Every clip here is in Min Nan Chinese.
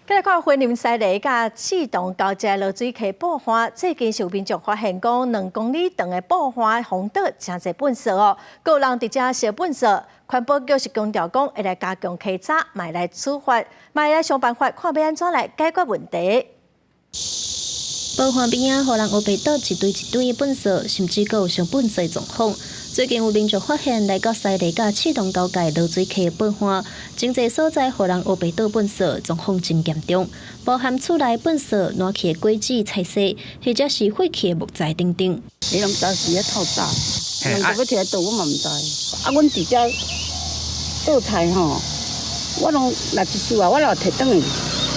來看雲林西螺佮刺桐交界濁水溪駁岸，最近是有民眾發現講2公里長的駁岸封倒誠濟糞埽哦，閣有人佇遮燒糞埽。環保局是強調講會來加強稽查，嘛會來處罰，嘛會來想辦法看欲按怎來解決問題。駁岸邊仔，予人烏白倒一堆一堆的糞埽，甚至閣有燒糞埽的狀況。最近有民眾發現，來到西螺佮刺桐交界濁水溪駁岸，真濟所在予人烏白倒糞埽，狀況真嚴重。包含厝內糞埽、爛去的果子、菜踅，或者是廢棄的木材等等。伊攏早時咧透早，人就欲提來倒，我嘛毋知。啊，阮佇遮倒菜吼，我攏若一束啊，我攏提轉去，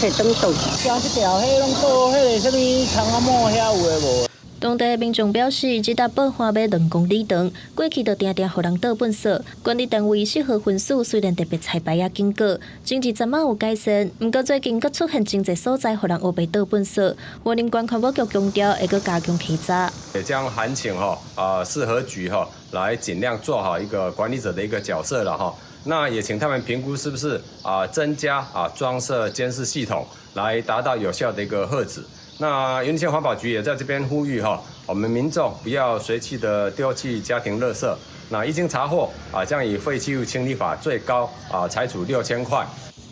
提轉倒。像這條彼攏倒彼个啥物蔥仔帽遐有的無？當地民眾表示，這搭駁岸欲2公里長，過去就定定予人倒糞埽。管理單位四號分署雖然特別彩排也警告，前20十仔有改善，毋過最近閣出現真濟所在予人烏白倒糞埽。雲林縣環保局強調會閣加強稽查。也將函請吼市河局吼來盡量做好一個管理者的一個角色了哈。那也請他們評估是不是增加裝設監視系統，來達到有效的一個遏止。那雲林縣環保局也在這邊呼籲哈，我們民眾不要隨意的丟棄家庭垃圾。那一經查獲啊，將以廢棄物清理法最高裁處6000塊。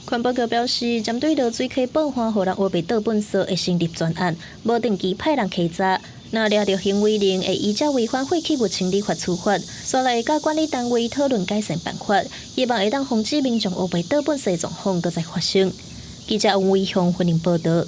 環保局表示，針對濁水溪駁岸予人烏白倒糞埽，會成立專案，無定期派人稽查。若掠著行為人，會依照違反廢棄物清理法處罰。煞來會佮管理單位討論改善辦法，希望會當防止民眾烏白倒糞埽狀況閣再發生。記者王偉雄雲林報導。